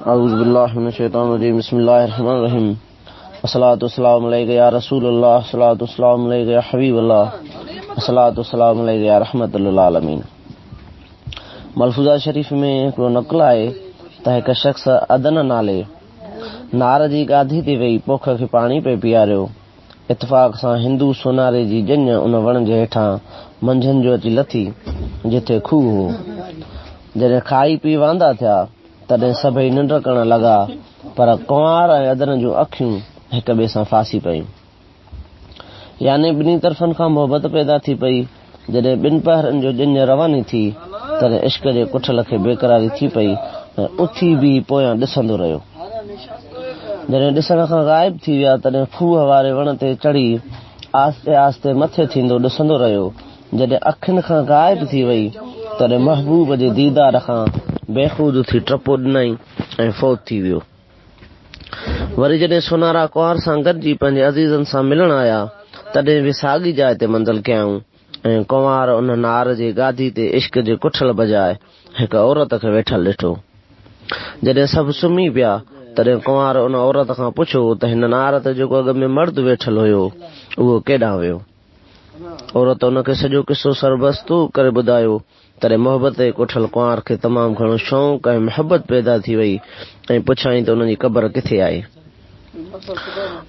اعوذ بالله من الشيطان الرجيم بسم الله الرحمن الرحيم الصلاة والسلام عليك يا رسول الله الصلاة والسلام عليك يا حبيب الله الصلاة والسلام عليك يا رحمت للعالمين ملفوظه شريف ۾ هڪڙو نقل آهي ته هڪ شخص عدن نالي نار جي ڳاڌي تي ويهي پوک کي پاڻي پئي پياريو. اتفاق سان هندو سوناري جي ڄڃ ان وڻ جي هيٺان منجهند جو اچي لٿي، جتي کوهه هو. جڏهن کائي پي واندا ٿيا، تڏهن سڀئي ننڊ ڪرڻ لڳا، پر ڪنوار ۽ عدن جون اکيون هڪ ٻئي سان ڦاسي پيون. يعني ٻنهي طرفن کان محبت پيدا ٿي پئي. جڏهن ٻن پهرن جو ڄڃ رواني ٿي، تڏهن عشق جي ڪٺل کي بيقراري ٿي پئي ۽ اٿي بيهي پويان ڏسندو رهيو. جڏهن ڏسڻ کان غائب ٿي ويا، تڏهن کوهه واري وڻ تي چڙهي آهستي آهستي مٿي ٿيندو ڏسندو رهيو. جڏهن اکين کان غائب ٿي وئي، تڏهن محبوب جي ديدار کان بيخود ٿي ٽپو ڏنائين ۽ فوت ٿي ويو. وري جڏهن سونارا ڪنوار سان گڏجي پنهنجي عزيزن سان ملڻ آيا، تڏهن به ساڳي جاء تي منزل ڪيائون ۽ ڪنوار ان نار جي گادي تي عشق جي ڪٺل بجاء هڪ عورت کي ويٺل ڏٺو. جڏهن سڀ سمهي پيا، تڏهن ڪنوار ان عورت کان پڇيو ته هن نار تي جيڪو اڳ ۾ مرد ويٺل هيو، اهو ڪيڏانهن ويو؟ عورت ان کي سڄو قصو سربستو ڪري ٻڌايو. تڏهن محبت تي ڪٺل ڪنوار کي تمام گهڻو شوق ۽ محبت پيدا ٿي وئي ۽ پڇيائين ته ان جي قبر ڪٿي آهي؟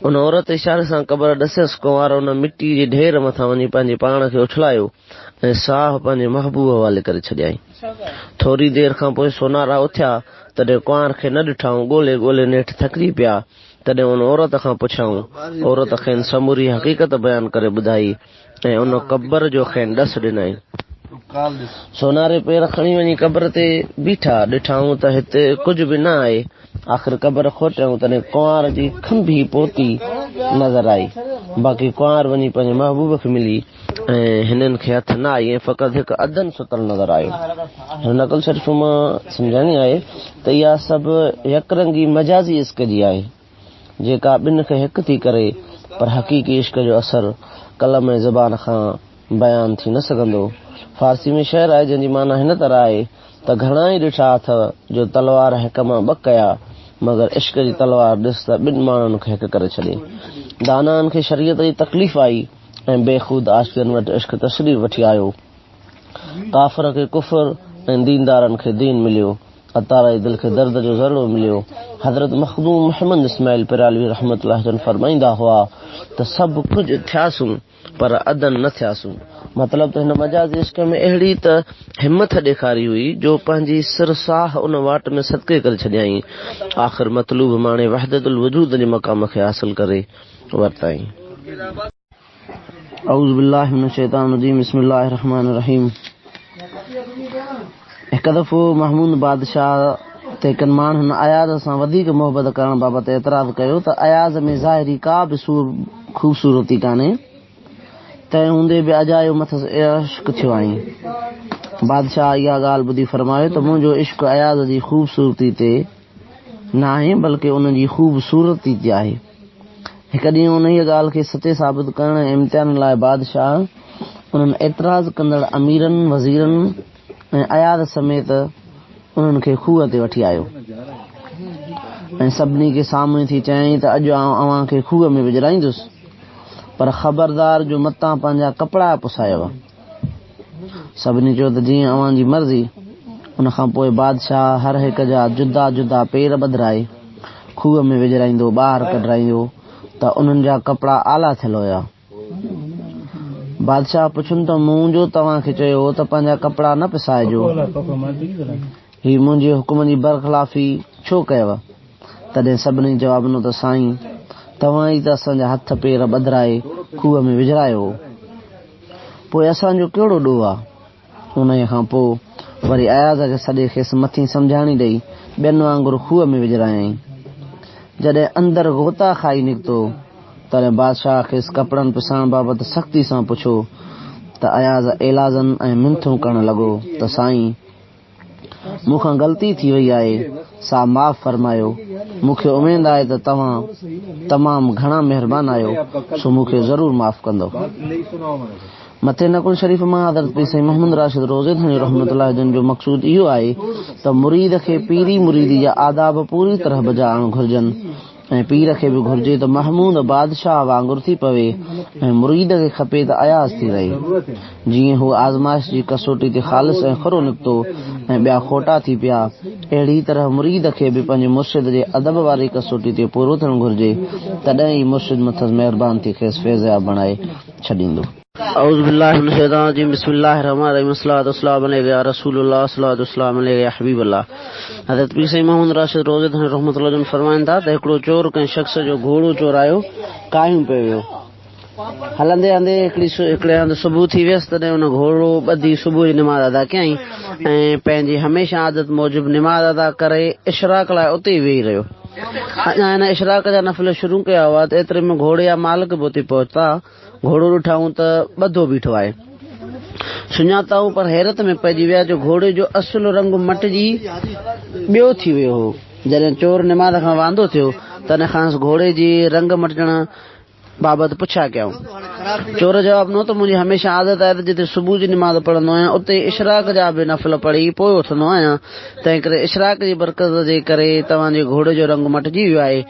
ان عورت اشاري سان قبر ڏسيس. ڪنوار ان مٽيء جي ڍير مٿان وڃي پنهنجي پاڻ کي اڇلايو ۽ ساهه پنهنجي محبوب حوالي ڪري ڇڏيائين. ٿوري دير کان پوء سونارا اٿيا، تڏهن ڪنوار کي نه ڏٺائون. ڳولي ڳولي نيٺ ٿڪجي پيا. تڏهن ان عورت کان پڇيائون. عورت کين سموري حقيقت بيان ڪري ٻڌائي ۽ ان قبر جو کين ڏس ڏنائين. سوناري پير کڻي وڃي قبر تي بيٺا. ڏٺائون ته هتي ڪجهه به نه آهي. آخر قبر کوٽيائون تڏهن ڪنوار جي کنڀي پوتي نظر آئي. باقي ڪنوار وڃي پنهنجي محبوب کي ملي ۽ هنن کي هٿ نه آئي ۽ فقط هڪ عدن ستل نظر آيو. هن نقل شريف مان سمجهاڻي آهي ته اها سڀ يڪرنگي مجازي عشق جي آهي، جيڪا ٻن کي هڪ ٿي ڪري، پر حقيقي عشق جو اثر قلم ۽ زبان کان بيان ٿي نه سگهندو. فارسي ۾ شعر آهي جنهن جي معنيٰ هن طرح آهي ته گهڻا ئي ڏٺا اٿو جو تلوار هڪ مان ٻه ڪيا، مگر عشق جي تلوار ڏس ته ٻن ماڻهن کي هڪ ڪري ڇڏي. دانائن کي شريعت جي تڪليف آئي ۽ بيخود عاشقن وٽ عشق تشريف وٺي آيو. ڪافر کي ڪفر ۽ ديندارن کي دين مليو. عطار جي دل کي درد جو ذرڙو مليو. حضرت مخدوم محمد اسماعيل پرالوي رحمة الله جن فرمائيندا هئا ته سڀ ڪجهه ٿياسون پر عدن نه ٿياسون. مطلب ته هن مجازي عشق ۾ اهڙي ته همٿ ڏيکاري هئي جو پنهنجي سر ساهه ان واٽ ۾ صدقي ڪري ڇڏيائين. آخر مطلوب ماڻي وحدت الوجود جي مقام کي حاصل ڪري ورتائين. اعوذ بالله من الشيطان الرجيم بسم الله الرحمن الرحيم هڪ دفعو محمود بادشاهه تي ڪن ماڻهن اياز سان وڌيڪ محبت ڪرڻ بابت اعتراض ڪيو ته اياز ۾ ظاهري ڪا به خوبصورتي ڪانهي، تنهن هوندي به اجايو مٿس عشق ٿيو آهين. بادشاهه اها ڳالهه ٻڌي فرمايو ته منهنجو عشق اياز جي خوبصورتي تي ناهي بلڪه ان جي خوبصورتي تي آهي. هڪ ڏينهن انهيء ڳالهه کي سچي ثابت ڪرڻ ۽ امتحان لاء بادشاهه انهن اعتراض ڪندڙ اميرن، وزيرن ۽ اياز سميت انهن کي کوهه تي وٺي آيو ۽ سڀني کي سامهون ٿي چيائين ته اڄ آئون اوهان کي کوهه ۾ وجهرائيندس پر خبردار جو متان پنهنجا ڪپڙا پسايو. سڀني چيو ته جيئن اوهان جي مرضي. ان کان پوء بادشاهه هر هڪ جا جدا جدا پير ٻڌرائي کوهه ۾ وجهرائيندو ٻاهر ڪڍرائيندو ته انهن جا ڪپڙا آلا ٿيل هيا. بادشاهه پڇين ته مون جو توهان کي چيو هو ته پنهنجا ڪپڙا نه پسائجو، هي منهنجي حڪم جي برخلافي ڇو ڪيو؟ تڏهن سڀني جواب ڏنو ته سائين، توهان ئي ته اسان جا هٿ پير ٻڌرائي کوهه ۾ وجهرايو هو. پوء اسان جو ڪهڙو ڏوهه آ؟ انهيء کان پوء وري اياز کي سڏي کيس مٿين سمجهاڻي ڏئي ٻين وانگر کوهه ۾ وجهرايائين. جڏهن اندر غوطا کائي نڪتو، تڏهن بادشاهه کيس ڪپڙن پسائڻ بابت سختي سان پڇيو ته اياز ايلازن ۽ منٿون ڪرڻ لڳو ته سائين! مون کان غلطي ٿي وئي آهي، سا معاف فرمايو. مون کي اميد آهي ته توهان تمام گهڻا مهربان آهيو، سو مون کي ضرور معاف ڪندؤ. مٿين نقل شريف مان حضرت پير سائين محمد راشد روضي ڌڻي رحمة الله جن جو مقصود اهو آهي ته مريد کي پيري مريدي جا آداب پوري طرح بجا آڻڻ گهرجن ۽ پير کي به گهرجي ته محمود بادشاهه وانگر ٿي پوي ۽ مريد کي کپي ته اياز ٿي رهي. جيئن هو آزمائش جي ڪسوٽي تي خالص ۽ کرو نڪتو ۽ ٻيا کوٽا ٿي پيا، اهڙي طرح مريد کي به پنهنجي مرشد جي ادب واري ڪسوٽي تي پورو ٿيڻ گهرجي، تڏهن ئي مرشد مٿس مهربان ٿي کيس فيضياب بڻائي ڇڏيندو. اعوذ بالله من الشيطان الرجيم بسم الله الرحمن الرحيم الصلوة والسلام عليك يا رسول الله الصلوة والسلام عليك يا حبيب الله حضرت پير سائين محمد راشد روضي ڌڻي رحمت الله جن فرمائن ٿا ته هڪڙو چور ڪنهن شخص جو گهوڙو چورايو ڪاهيون پيو ويو هلندي هلندي هڪڙي هڪڙي هنڌ صبح ٿي ويس تڏهن ان گهوڙو ٻڌي صبح جي نماز ادا ڪيائين ۽ پنهنجي هميشه عادت موجب نماز ادا ڪري اشراق لاء اتي ئي ويهي رهيو اڃا هن اشراق جا نفل شروع ڪيا هئا ته ايتري ۾ گهوڙي جا مالڪ به اتي پهتا گهوڙو ڏٺائون ته ٻڌو بيٺو آهي. سڃاتائون پر حيرت ۾ پئجي ويا جو گهوڙي جو اصل رنگ مٽجي ٻيو ٿي ويو هو. جڏهن چور نماز کان واندو ٿيو، تڏهن کانئس گهوڙي جي رنگ مٽجڻ بابت پڇا ڪيائون. چور جواب ڏنو ته منهنجي هميشه عادت آهي ته جتي صبح جي نماز پڙهندو آهيان، اتي ئي اشراق جا به نفل پڙهي پوء اٿندو آهيان، تنهنڪري اشراق جي برڪت جي ڪري توهان جي گهوڙي جو رنگ مٽجي ويو آهي.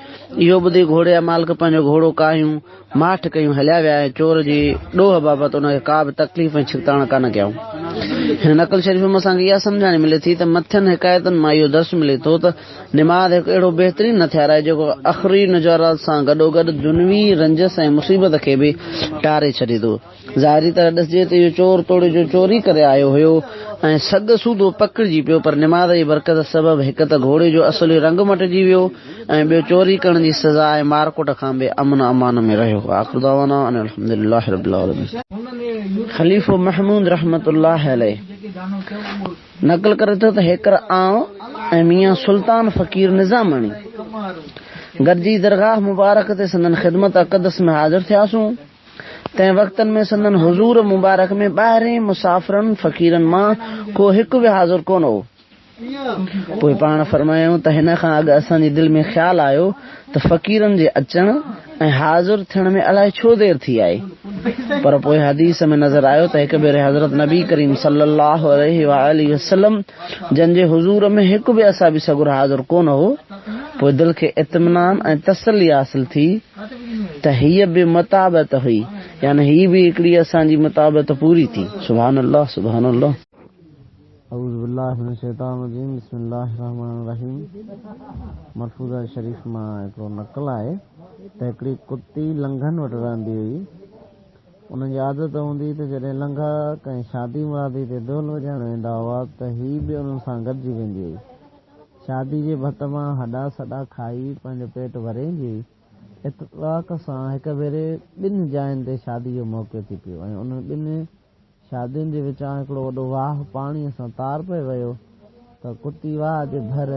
اهو ٻڌي گهوڙي جا مالڪ پنهنجو گهوڙو ڪاهيون ماٺ ڪيون هليا ويا ۽ چور جي ڏوهه بابت ان کي ڪا به تڪليف ۽ ڇڪتاڻ ڪانه ڪيائون. هن نقل شريف مان اسان کي اها سمجهاڻي ملي ٿي ته مٿين حڪايتن مان اهو درس ملي ٿو ته نماز هڪ اهڙو بهترين هٿيار آهي جيڪو اخروي نجارات سان گڏوگڏ دنوي رنجش ۽ مصيبت کي به ٽاري ڇڏي ٿو. ظاهري طرح ڏسجي ته اهو چور توڙي جو چوري ڪري آيو هيو ۽ سڳ سوڌو پڪڙجي پيو پر نماز جي برڪت سبب هڪ ته گهوڙي جو اصلي رنگ مٽجي ويو ۽ ٻيو چوري ڪرڻ جي سزا ۽ مارڪٽ کان به امن امان ۾ رهيو. آخر دعوانا ان الحمد لله رب العالمين. خليفو محمود رحمة الله عليه نقل ڪري ٿو ته هيڪر آئون ۽ ميان سلطان فقير نظاماڻي گڏجي درگاهه مبارڪ تي سندن خدمت اقدس ۾ حاضر ٿياسون. تنهن وقتن ۾ سندن حضور مبارڪ ۾ ٻاهرين مسافرن فقيرن مان ڪو هڪ به حاضر ڪونه هو. پوء پاڻ فرمايائون ته هن کان اڳ اسان جي دل ۾ خيال آيو ته فقيرن جي اچڻ ۽ حاضر ٿيڻ ۾ الائي ڇو دير ٿي آهي. پر پوء حديث ۾ نظر آيو ته هڪ ڀيري حضرت نبي ڪريم صلي الله عليه واٰله وسلم جن جي حضور ۾ هڪ به اصحابي سڳورو حاضر ڪونه هو. پوء دل کي اطمينان ۽ تسلي حاصل ٿي ته هيء به متابعت هئي، يعني هي به هڪڙي اسان جي متابعت پوري ٿي. سبحان الله سبحان الله. اعوذ بالله من الشيطان الرجيم بسم الله الرحمن الرحيم ملفوظه شريف مان هڪڙو نقل آهي ته هڪڙي ڪتي لنگهن وٽ رهندي هئي. ان جي عادت هوندي هئي ته جڏهن لنگها ڪنهن شادي مرادي تي دهل وڄائڻ ويندا هئا ته هي به انهن سان گڏجي ويندي هئي. شادي جي ڀت مان هڏا سڏا کائي پنهنجو پيٽ ڀري ايندي هئي. اتفاق سان هڪ ڀيري ٻن جاين تي شادي جو موقعو ٿي پيو ۽ انهن ٻن شادين جي وچان هڪڙو وڏو واهه پاڻيء سان تار پئي ويو ته ڪتي واهه جي ڀر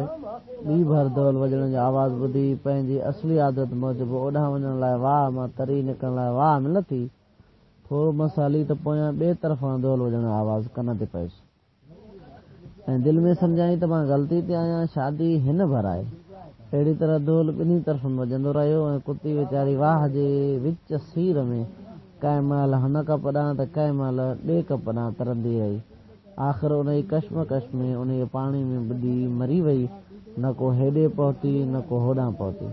ٻي ڀر دهل وڄڻ جو آواز ٻڌي پنهنجي اصلي عادت موجب اوڏانهن وڃڻ لاء واهه مان تري نڪرڻ لاء واهه ۾ لٿي. ٿورو مس هلي ته پويان ٻئي طرفان دهل وڄڻ جو آواز ڪن تي پيس. ۽ دل ۾ سمجهيائين ته مان غلطي تي آهيان، شادي هن ڀر آهي. اهڙي طرح دهل ٻنهي طرفن وڄندو رهيو ۽ ڪتي ويچاري واهه جي وچ سير ۾ ڪنهن مهل هن ڪپ ڏانهن ته ڪنهن مهل ٻئي ڪپ ڏانهن ترندي رهي. آخر انهيء ڪشمڪش ۾ انهيء پاڻي ۾ ٻڏي مري وئي، نه ڪو هيڏي پهتي نه ڪو هوڏانهن پهتي.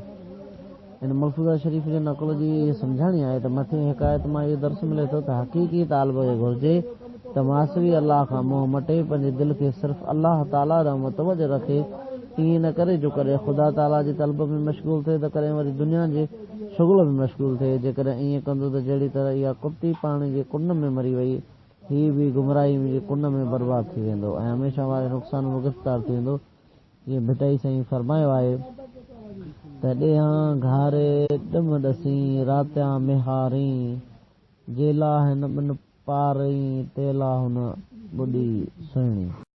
ان ملفوظه شريف جي نقل جي اها سمجهاڻي آهي ته مٿين حڪايت مان اهو درس ملي ٿو ته حقيقي طالب کي گهرجي ته ماسوي الله کان منهن مٽي پنهنجي دل کي صرف الله تعاليٰ ڏانهن متوجه رکي ائين نه ڪري جو ڪڏهن خدا تعاليٰ جي طلب ۾ مشغول ٿئي ته ڪڏهن وري دنيا جي شغل ۾ مشغول ٿئي جيڪڏهن ائين ڪندو ته جهڙي طرح اها ڪتي پاڻي جي ڪن ۾ مري وئي هي به گمراهي جي ڪن ۾ برباد ٿي ويندو ۽ هميشه واري نقصان ۾ گرفتار ٿي ويندو. جيئن ڀٽائي سائين فرمايو آهي ته ڏيهان گهاري ڏم ڏسين، راتيان ميهارين، جيلا هن ٻن پارين، تيلا هن ٻڏي سهڻي.